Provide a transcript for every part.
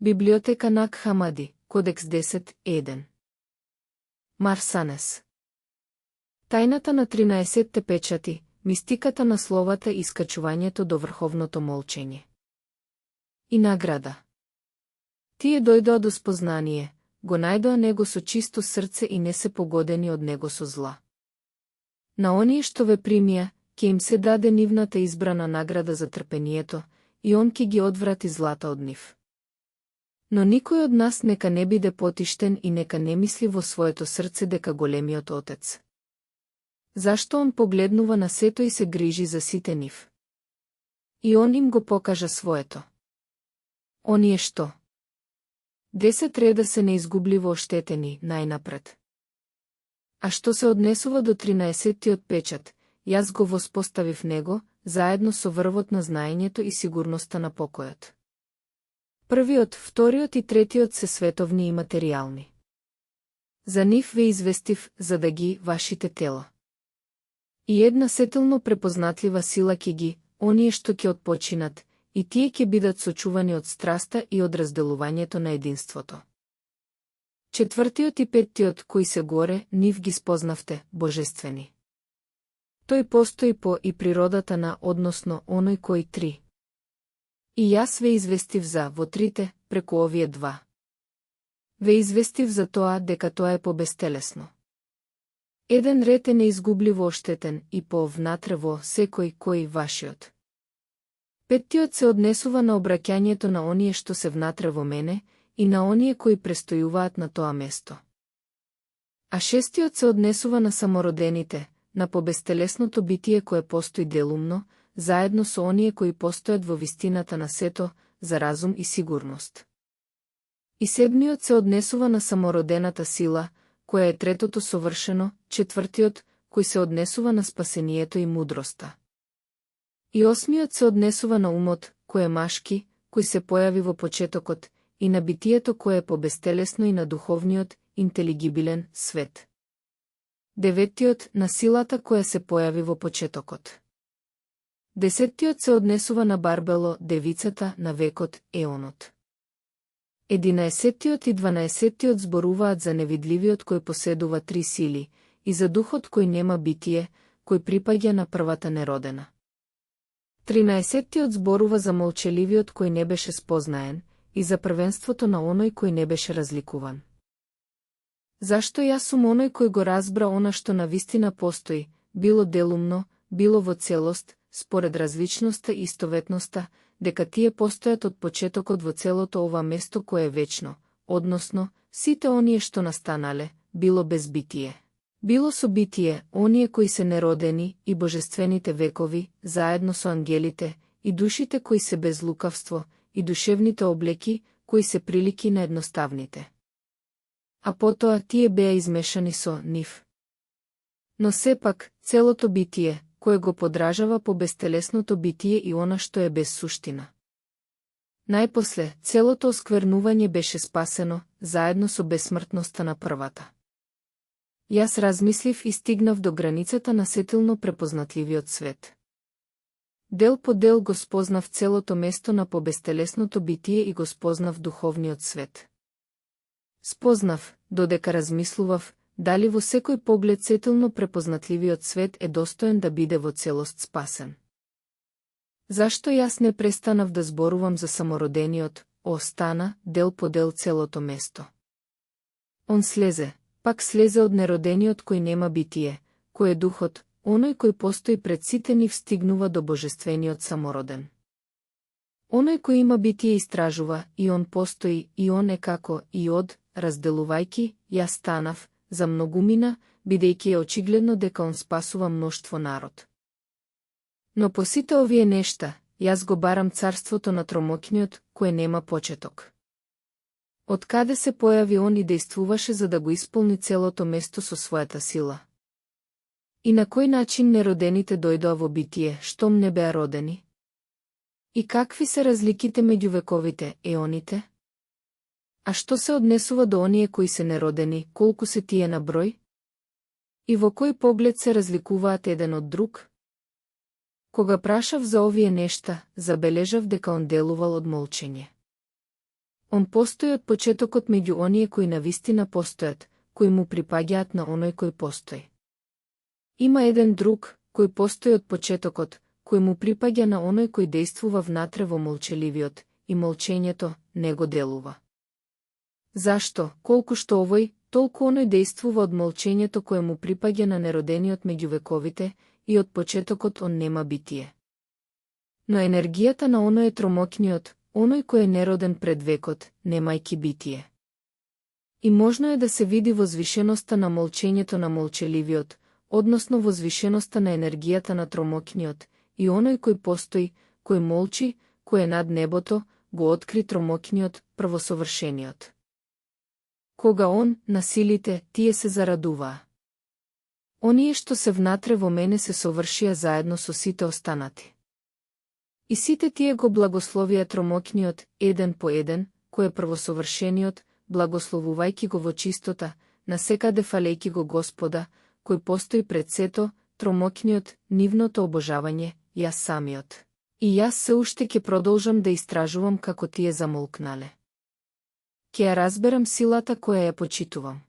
Библиотека Наг Хамади, Кодекс 10.1. Марсанес. Тајната на 13-те печати, мистиката на словата и искачувањето до врховното молчење. И награда. Тие дојдоа до спознание, го најдоа него со чисто срце и не се погодени од него со зла. На оние што ве примија, ќе им се даде нивната избрана награда за трпението, и он ќе ги одврати злата од нив. Но никој од нас нека не биде потиштен и нека не мисли во своето срце дека големиот Отец. Зашто он погледнува на сето и се грижи за сите нив? И он им го покажа своето. Оние што? 10 реда се неизгубливо оштетени најнапред. А што се однесува до 13-тиот печат, јас го воспоставив него, заедно со врвот на знаењето и сигурноста на покојот. Првиот, вториот и третиот се световни и материјални. За нив ве известив, за да ги вашите тело. И една сетилно препознатлива сила ќе ги, оние што ќе отпочинат, и тие ќе бидат сочувани од страста и од разделувањето на единството. Четвртиот и петтиот, кои се горе, нив ги спознавте, божествени. Тој постои по и природата на, односно, оној кој три. И јас ве известив за, во трите, преку овие два. Ве известив за тоа, дека тоа е побестелесно. Еден ред е неизгубливо оштетен и по внатре во секој кој вашиот. Петтиот се однесува на обраќањето на оние што се внатре во мене и на оние кои престојуваат на тоа место. А шестиот се однесува на самородените, на побестелесното битие кое постои делумно, заедно со оние кои постојат во вистината на сето, за разум и сигурност. И седмиот се однесува на самородената сила, која е третото совршено, четвртиот, кој се однесува на спасението и мудроста. И осмиот се однесува на умот, кој е машки, кој се појави во почетокот, и на битието кое е побестелесно и на духовниот, интелигибилен свет. Деветиот на силата која се појави во почетокот. Десеттиот се однесува на Барбело, девицата на векот, еонот. 11-тиот и 12-тиот зборуваат за невидливиот кој поседува три сили, и за духот кој нема битие, кој припаѓа на првата неродена. 13-тиот зборува за молчеливиот кој не беше спознаен, и за првенството на оној кој не беше разликуван. Зашто јас сум оној кој го разбра она што навистина постои, било делумно, било во целост, според различноста и истоветноста, дека тие постојат од почетокот во целото ова место кое е вечно, односно, сите оние што настанале, било без битие. Било со битие, оние кои се неродени и божествените векови, заедно со ангелите, и душите кои се без лукавство, и душевните облеки, кои се прилики на едноставните. А потоа тие беа измешани со нив. Но сепак, целото битие, кое го подражава по бестелесното битие и она што е без суштина. Најпосле, целото осквернување беше спасено, заедно со бесмртноста на првата. Јас размислив и стигнав до границата на сетилно препознатливиот свет. Дел по дел го спознав целото место на побестелесното битие и го спознав духовниот свет. Спознав, додека размислував, дали во секој поглед сетилно препознатливиот свет е достоен да биде во целост спасен. Зашто јас не престанав да зборувам за самородениот, остана, дел по дел целото место. Он слезе, пак слезе од неродениот кој нема битие, кој е духот, оној кој постои пред сите нив стигнува до божествениот самороден. Оној кој има битие истражува, и он постои, и он е како, и од, разделувајки, јас станав, за многумина, бидејќи е очигледно дека он спасува мноштво народ. Но по сите овие нешта, јас го барам царството на тромокниот, кое нема почеток. Од каде се појави он и действуваше за да го исполни целото место со својата сила? И на кој начин неродените дојдоа во битие, штом не беа родени? И какви се разликите меѓу вековите, еоните? А што се однесува до оние кои се неродени, колку се тие на број? И во кој поглед се разликуваат еден од друг? Кога прашав за овие нешта, забележав дека он делувал од молчење. Он постои од почетокот меѓу оние кои навистина постојат, кои му припаѓаат на оној кој постои. Има еден друг, кој постои од почетокот, кој му припаѓа на оној кој действува внатре во молчеливиот, и молчењето не го делува. Зашто, колку што овој, толку оној действува од молчењето кое му припаѓа на неродениот меѓу вековите, и од почетокот он нема битие. Но енергијата на оној е тромокниот, оној кој е нероден пред векот, немајки битие. И можно е да се види возвишеноста на молчењето на молчеливиот, односно возвишеноста на енергијата на тромокниот, и оној кој постои, кој молчи, кој е над небото, го откри тромокниот, првосовршениот. Кога он, на силите, тие се зарадуваа. Оние што се внатре во мене се совршија заедно со сите останати. И сите тие го благословија тромокниот, еден по еден, кој е првосовршениот, благословувајќи го во чистота, насекаде фалејќи го Господа, кој постои пред сето, тромокниот, нивното обожавање, јас самиот. И јас се уште ќе продолжам да истражувам како тие замолкнале. Ќе ја разберам силата која ја почитувам.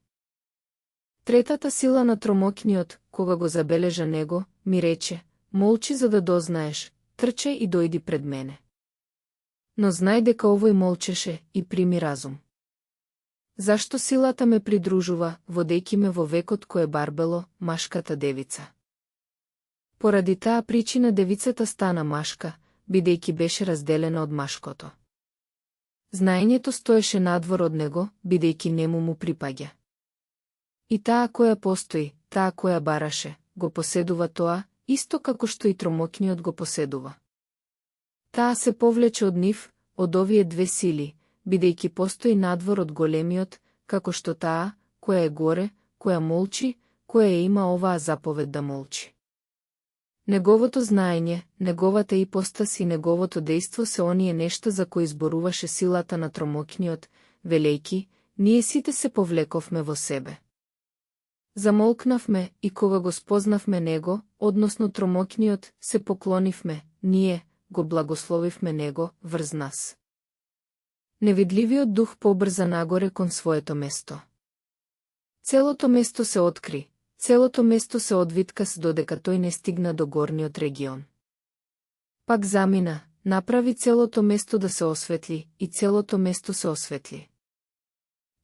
Третата сила на тромокниот, кога го забележа него, ми рече, молчи за да дознаеш, трчај и дојди пред мене. Но знај дека овој молчеше и прими разум. Зашто силата ме придружува, водејќи ме во векот кој е Барбело, машката девица. Поради таа причина девицата стана машка, бидејќи беше разделена од машкото. Знаењето стоеше надвор од него, бидејќи нему му припаѓа. И таа која постои, таа која бараше, го поседува тоа, исто како што и тромокниот го поседува. Таа се повлече од нив, од овие две сили, бидејќи постои надвор од големиот, како што таа, која е горе, која молчи, која има оваа заповед да молчи. Неговото знаење, неговата ипостас и неговото дејство се оние нешта за кои зборуваше силата на тромокниот, велејки, ние сите се повлековме во себе. Замолкнавме и кога го спознавме него, односно тромокниот, се поклонивме, ние, го благословивме него, врз нас. Невидливиот дух побрза нагоре кон своето место. Целото место се откри, целото место се одвиткас додека тој не стигна до горниот регион. Пак замина, направи целото место да се осветли, и целото место се осветли.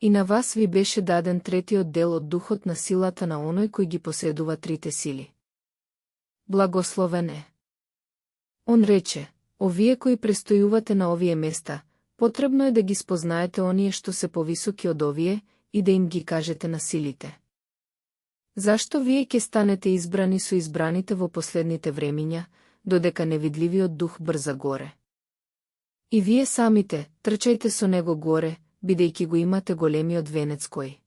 И на вас ви беше даден третиот дел од духот на силата на оној кој ги поседува трите сили. Благословен е. Он рече, овие кои престојувате на овие места, потребно е да ги спознаете оние што се повисоки од овие и да им ги кажете на силите. Зашто вие ќе станете избрани со избраните во последните времиња, додека невидливиот дух брза горе? И вие самите, трчајте со него горе, бидејќи го имате големиот венец кој.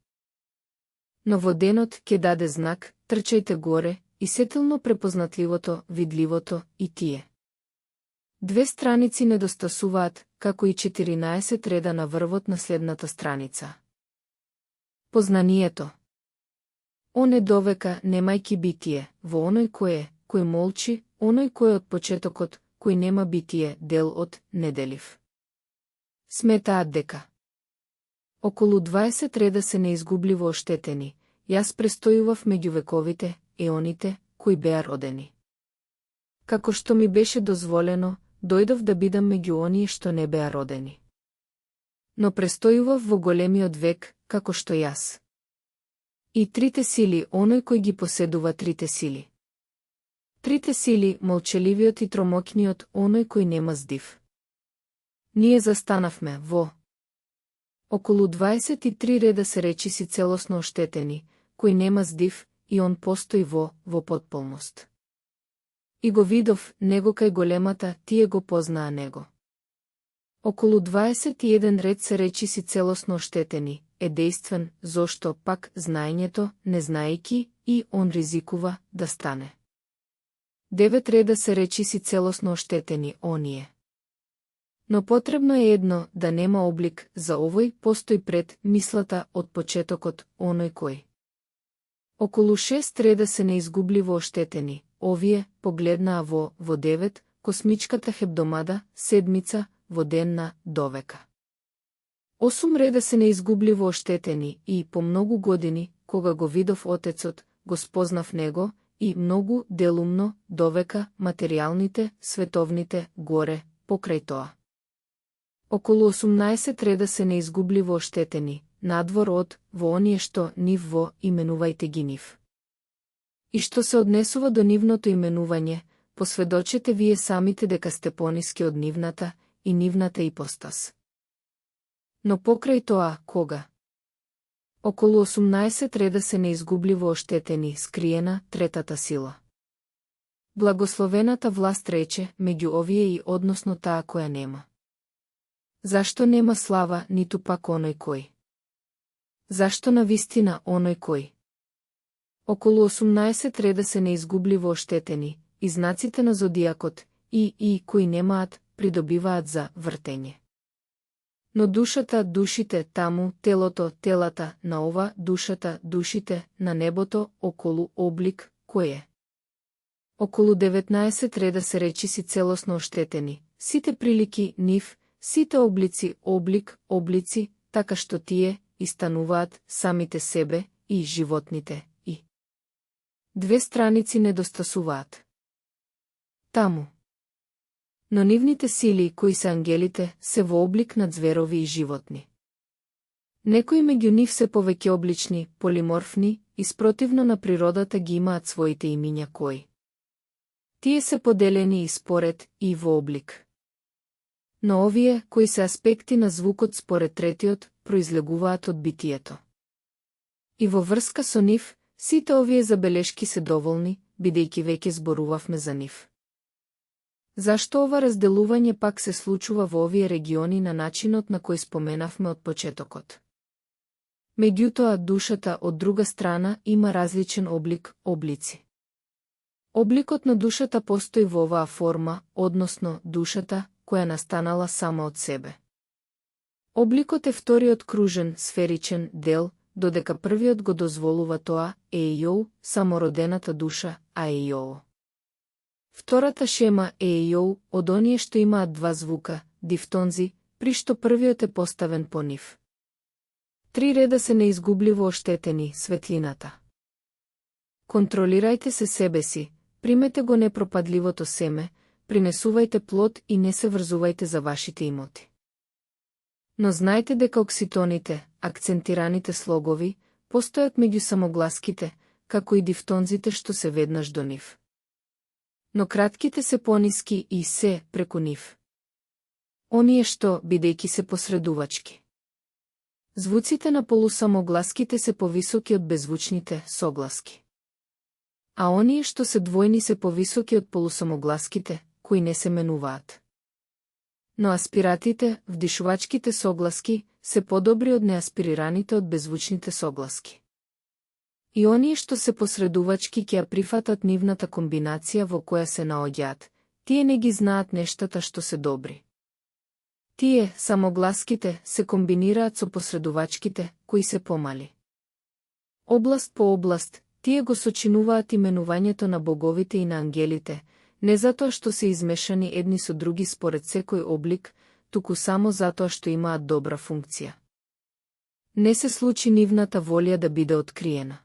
Но во денот ќе даде знак, трчајте горе, и сетилно препознатливото, видливото, и тие. Две страници недостасуваат, како и 14 реда на врвот на следната страница. Познанието. Он е довека, немајки битие, во оној кој молчи, оној кој од почетокот, кој нема битие, дел од неделив. Сметаат дека околу 20 реда се неизгубливо оштетени, јас престојував меѓу вековите, еоните, кои беа родени. Како што ми беше дозволено, дојдов да бидам меѓу оние што не беа родени. Но престојував во големиот век, како што јас. И трите сили, оној кој ги поседува трите сили. Трите сили, молчеливиот и тромокниот, оној кој нема здив. Ние застанавме во околу 23 реда се речиси целосно оштетени, кој нема здив, и он постои во потполност. И го видов, него кај големата, тие го познаа него. Околу 21 ред се речиси целосно оштетени, е действен, зошто пак знаењето, не знаејки, и он ризикува да стане. 9 реда се речиси целосно оштетени, оние. Но потребно е едно, да нема облик, за овој постои пред мислата од почетокот, оној кој. Околу 6 реда се неизгубливо оштетени, овие погледнаа во 9, космичката хебдомада, седмица, во ден на довека. 8 реда се неизгубливо оштетени и, по многу години, кога го видов Отецот, го спознав него, и многу делумно, довека, материјалните, световните, горе, покрај тоа. Околу 18 реда се неизгубливо оштетени, надвор од, во оние што, нив во, именувајте ги нив. И што се однесува до нивното именување, посведочете вие самите дека сте пониски од нивната, и нивната ипостас. Но покрај тоа, кога? Околу 18 реда се неизгубливо оштетени, скриена, третата сила. Благословената власт рече, меѓу овие и односно таа која нема. Зашто нема слава, ниту пак оној кој? Зашто навистина оној кој? Околу 18 реда се неизгубливо оштетени, и знаците на зодијакот, и кои немаат, придобиваат за вртење. Но душата, душите, таму, телото, телата, на ова, душата, душите, на небото, околу, облик, кој е? Околу 19 реда се речиси целосно оштетени, сите прилики, нив, сите облици, облик, облици, така што тие, истануваат самите себе, и животните, и. Две страници недостасуваат. Таму. Но нивните сили, кои се ангелите, се во облик на зверови и животни. Некои меѓу нив се повеќе облични, полиморфни, и спротивно на природата ги имаат своите имиња кои. Тие се поделени и според, и во облик. Но овие, кои се аспекти на звукот според третиот, произлегуваат од битието. И во врска со нив, сите овие забелешки се доволни, бидејќи веќе зборувавме за нив. Зашто ова разделување пак се случува во овие региони на начинот на кој споменавме од почетокот? Меѓутоа, душата од друга страна има различен облик, облици. Обликот на душата постои во оваа форма, односно, душата, која настанала сама од себе. Обликот е вториот кружен, сферичен дел, додека првиот го дозволува тоа, ејоу, самородената душа, аејоо. Втората шема ејоу, од оние што имаат два звука, дифтонзи, при што првиот е поставен по нив. 3 реда се неизгубливо оштетени, светлината. Контролирајте се себе си, примете го непропадливото семе, принесувајте плод и не се врзувајте за вашите имоти. Но знаете дека окситоните, акцентираните слогови, постојат меѓу самогласките, како и дифтонзите што се веднаш до нив. Но кратките се пониски и се преку нив. Оние што, бидејќи се посредувачки. Звуците на полусамогласките се повисоки од беззвучните, согласки. А оние што се двојни се повисоки од полусамогласките, кои не се менуваат. Но аспиратите, вдишувачките согласки, се подобри од неаспирираните од беззвучните согласки. И оние што се посредувачки ќе ја прифатат нивната комбинација во која се наоѓаат, тие не ги знаат нештата што се добри. Тие, самогласките, се комбинираат со посредувачките, кои се помали. Област по област, тие го сочинуваат именувањето на боговите и на ангелите, не затоа што се измешани едни со други според секој облик, туку само затоа што имаат добра функција. Не се случи нивната волја да биде откриена.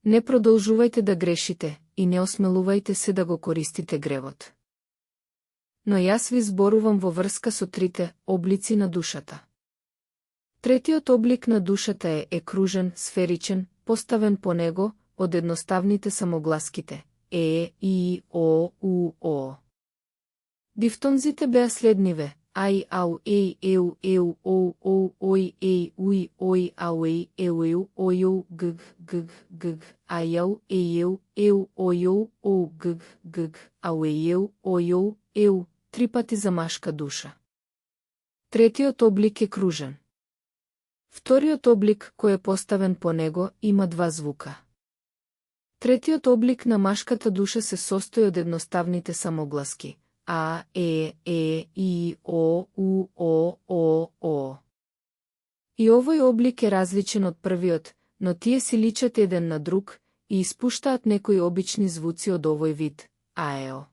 Не продолжувајте да грешите и не осмелувајте се да го користите гревот. Но јас ви зборувам во врска со трите облици на душата. Третиот облик на душата е кружен, сферичен, поставен по него, од едноставните самогласките, и, о, у, о. Дифтонзите беа следниве, ај, ау, еј, еу, еу, оу, оу, ој, еј, уј, ој, ау, еј, еу, оју, гг, гг, гг, ајау, ејеу, еу, оју, оу, гг, гг, ау, ејеу, оју, еу, 3 пати за машка душа. Третиот облик е кружен. Вториот облик, кој е поставен по него, има 2 звука. Третиот облик на машката душа се состои од едноставните самогласки а, и, о, у, о. И овој облик е различен од првиот, но тие си личат еден на друг и испуштаат некои обични звуци од овој вид, аео.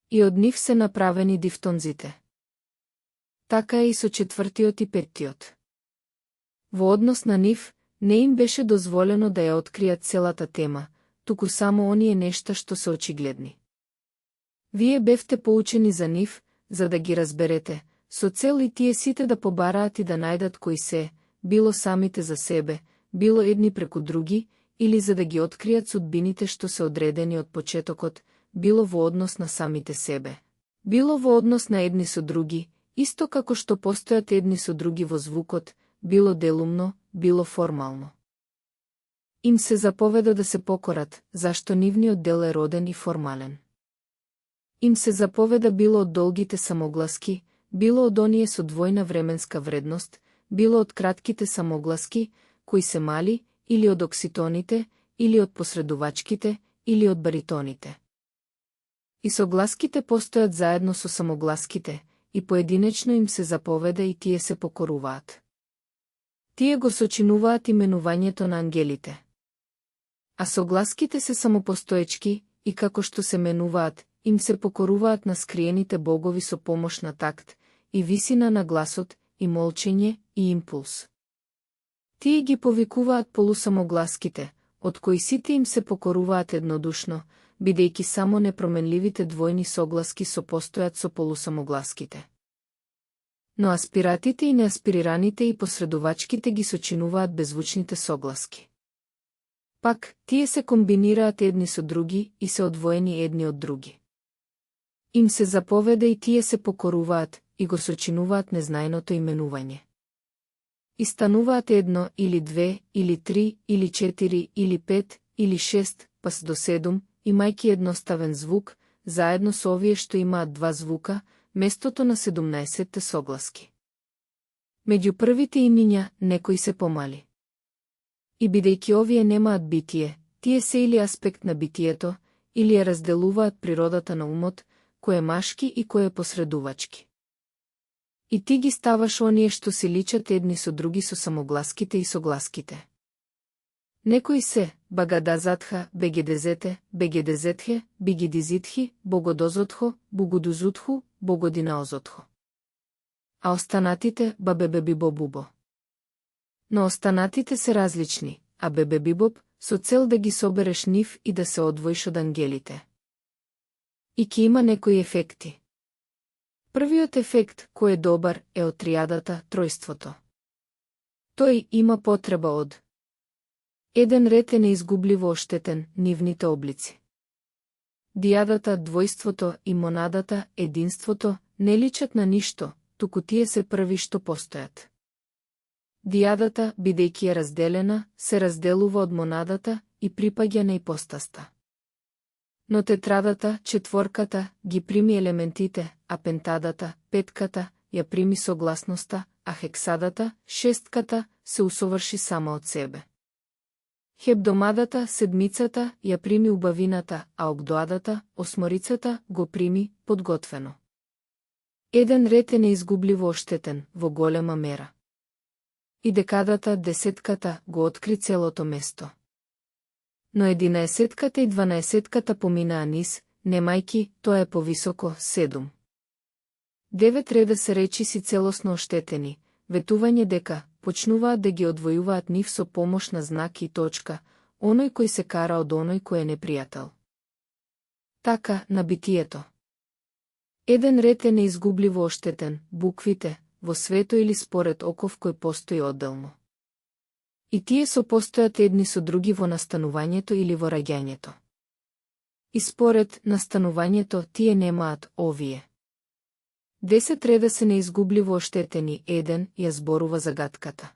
И од нив се направени дифтонзите. Така е и со четвртиот и петтиот. Во однос на нив, не им беше дозволено да ја откријат целата тема, туку само оние нешта што се очигледни. Вие бевте поучени за нив, за да ги разберете, со цел и тие сите да побараат и да најдат кои се, било самите за себе, било едни преку други, или за да ги откријат судбините што се одредени од почетокот, било во однос на самите себе, било во однос на едни со други, исто како што постојат едни со други во звукот, било делумно, било формално. Им се заповеда да се покорат, зашто нивниот дел е роден и формален. Им се заповеда било од долгите самогласки, било од оние со двојна временска вредност, било од кратките самогласки, кои се мали, или од окситоните, или од посредувачките, или од баритоните. И согласките постојат заедно со самогласките, и поединечно им се заповеда и тие се покоруваат. Тие го сочинуваат именувањето на ангелите. А согласките се самопостоечки, и како што се менуваат, им се покоруваат на скриените богови со помош на такт, и висина на гласот, и молчење, и импулс. Тие ги повикуваат полусамогласките, од кои сите им се покоруваат еднодушно, бидејќи само непроменливите двојни согласки сопостојат со полусамогласките. Но аспиратите и неаспирираните и посредувачките ги сочинуваат беззвучните согласки. Пак, тие се комбинираат едни со други и се одвоени едни од други. Им се заповеда и тие се покоруваат и го сочинуваат незнаеното именување. И стануваат едно, или две, или три, или четири, или пет, или шест, пас до 7, имајќи едноставен звук, заедно со овие што имаат два звука, местото на 17 согласки. Меѓу првите имиња, некои се помали. И бидејќи овие немаат битие, тие се или аспект на битието, или ја разделуваат природата на умот, кој е машки и кој е посредувачки. И ти ги ставаш оние што си личат едни со други со самогласките и согласките. Некои се, багадазатха, бегедезете, бегедезетхе, бигидизитхи, богодозотхо, бугудузутху, богодинаозотхо. А останатите, бабебебибобубо. Но останатите се различни, а бебебибоб, со цел да ги собереш нив и да се одвоиш од ангелите. И ки има некои ефекти. Првиот ефект, кој е добар, е од триадата, тројството. Тој има потреба од еден ред е неизгубливо оштетен, нивните облици. Диадата, двојството и монадата, единството, не личат на ништо, туку тие се први што постојат. Диадата, бидејќи е разделена, се разделува од монадата и припаѓа на ипостаста. Но тетрадата, четворката, ги прими елементите, а пентадата, петката, ја прими согласноста, а хексадата, шестката, се усоврши сама од себе. Хебдомадата, седмицата, ја прими убавината, а огдоадата, осморицата, го прими подготвено. Еден ред е неизгубливо оштетен, во голема мера. И декадата, десетката, го откри целото место. Но 11-ката и 12-ката поминаа низ, немајки, тоа е повисоко, 7. 9 реда се речиси целосно оштетени, ветување дека почнуваат да ги одвојуваат нив со помош на знак и точка, оној кој се кара од оној кој е непријател. Така, на битието. Еден ред е неизгубливо оштетен, буквите, во свето или според оков кој постои одделно. И тие сопостојат едни со други во настанувањето или во раѓањето. И според настанувањето тие немаат овие. 10 реда се неизгубливо оштетени, еден ја зборува загадката.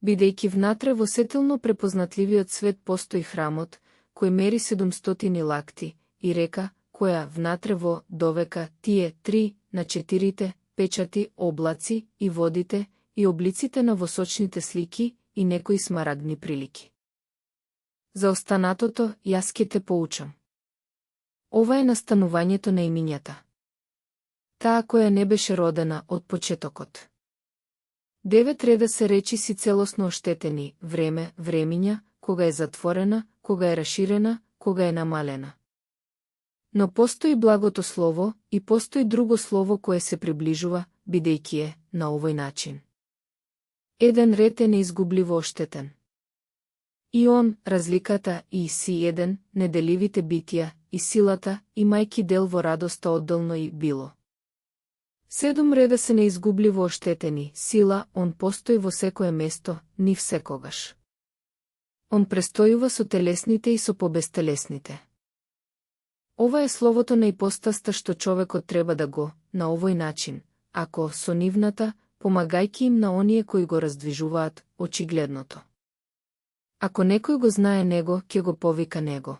Бидејќи внатре во сетилно препознатливиот свет постои храмот, кој мери 700 лакти, и река, која внатре во довека тие 3 на 4 печати, облаци и водите и облиците на восочните слики и некои смарагдни прилики. За останатото јас ќе те поучам. Ова е настанувањето на имињата. Таа која не беше родена од почетокот. 9 реда се речиси целосно оштетени, време, времиња, кога е затворена, кога е расширена, кога е намалена. Но постои благото слово и постои друго слово кое се приближува, бидејќи е на овој начин. Еден ред е неизгубливо оштетен. И он, разликата, и си еден, неделивите битија, и силата, имајки дел во радоста одделно и било. 7 реда се неизгубливо оштетени, сила, он постои во секое место, нив секогаш. Он престојува со телесните и со побестелесните. Ова е словото на ипостаста што човекот треба да го, на овој начин, ако со нивната, помагајки им на оние кои го раздвижуваат, очигледното. Ако некој го знае него, ќе го повика него.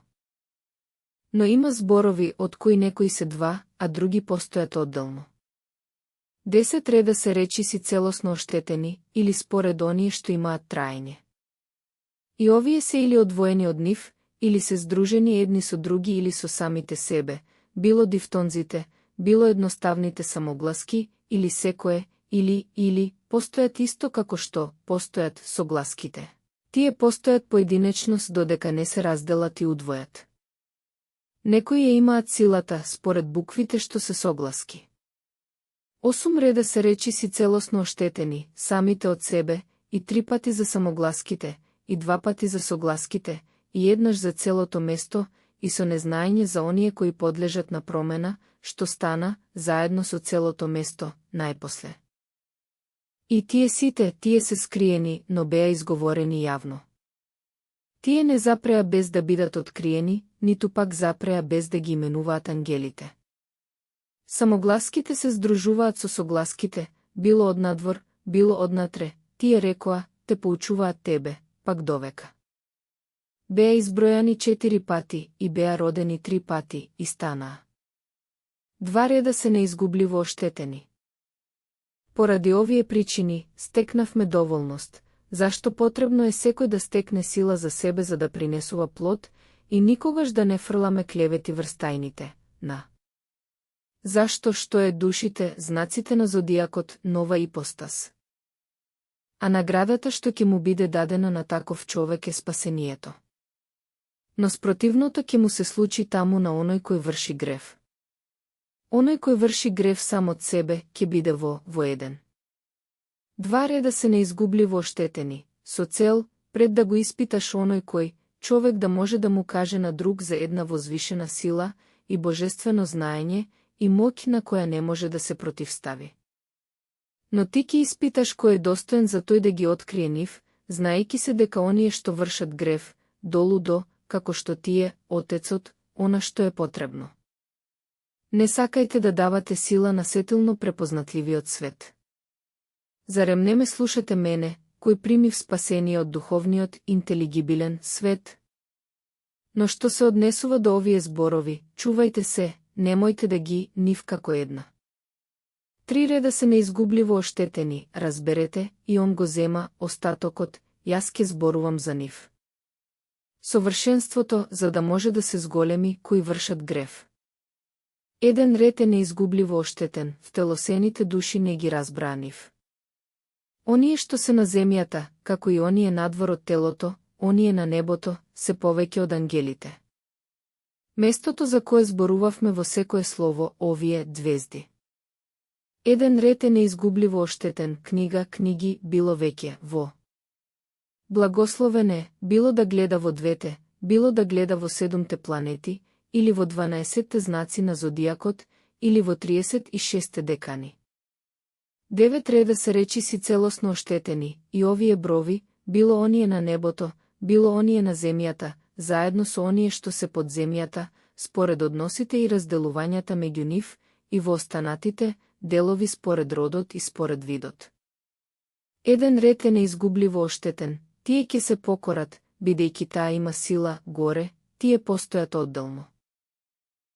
Но има зборови од кои некои се два, а други постојат одделно. 10 реда се речиси целосно оштетени, или според оние што имаат траење. И овие се или одвоени од нив, или се здружени едни со други или со самите себе, било дифтонзите, било едноставните самогласки, или секое, или, постојат исто како што постојат согласките. Тие постојат поединечност додека не се разделат и удвојат. Некои ја имаат силата според буквите што се согласки. 8 реда се речиси целосно оштетени, самите од себе, и 3 пати за самогласките, и 2 пати за согласките, и еднаш за целото место, и со незнаење за оние кои подлежат на промена, што стана, заедно со целото место, најпосле. И тие сите, тие се скриени, но беа изговорени јавно. Тие не запреа без да бидат откриени, ниту пак запреа без да ги именуваат ангелите. Самогласките се здружуваат со согласките, било однадвор, било однатре, тие рекоа, те поучуваат тебе, пак довека. Беа избројани 4 пати и беа родени 3 пати и станаа. 2 реда се неизгубливо оштетени. Поради овие причини, стекнавме доволност, зашто потребно е секој да стекне сила за себе за да принесува плод и никогаш да не фрламе клевети врз тајните, на. Зашто што е душите, знаците на зодијакот, нова ипостас. А наградата што ќе му биде дадена на таков човек е спасението. Но спротивното ќе му се случи таму на оној кој врши грев. Оној кој врши грев сам од себе, ќе биде во еден. 2 реда се неизгубливо оштетени, со цел, пред да го испиташ оној кој, човек да може да му каже на друг за една возвишена сила и божествено знаење и моќ на која не може да се противстави. Но ти ќе испиташ кој е достоен за тој да ги открие нив, знаејќи се дека оние што вршат грев, долу до, како што тие, Отецот, она што е потребно. Не сакајте да давате сила на сетилно препознатливиот свет. Зарем не ме слушате мене, кој примив спасение од духовниот, интелигибилен свет? Но што се однесува до овие зборови, чувајте се, немојте да ги нив како една. 3 реда се неизгубливо оштетени, разберете, и он го зема, остатокот, јас ке зборувам за нив. Совршенството, за да може да се зголеми, кои вршат грев. Еден ред е неизгубливо оштетен, втелосените души не ги разбраа нив. Оние што се на земјата, како и оние надвор од телото, оние на небото, се повеќе од ангелите. Местото за кое зборувавме во секое слово, овие двезди. Еден ред е неизгубливо оштетен, книги, било веќе, во. Благословен е, било да гледа во двете, било да гледа во 7 планети, или во 12 знаци на зодијакот, или во 36 декани. 9 реда се речиси целосно оштетени, и овие брови, било оние на небото, било оние на земјата, заедно со оние што се под земјата, според односите и разделувањата меѓу нив, и во останатите, делови според родот и според видот. Еден ред е неизгубливо оштетен, тие ќе се покорат, бидејќи таа има сила, горе, тие постојат одделно.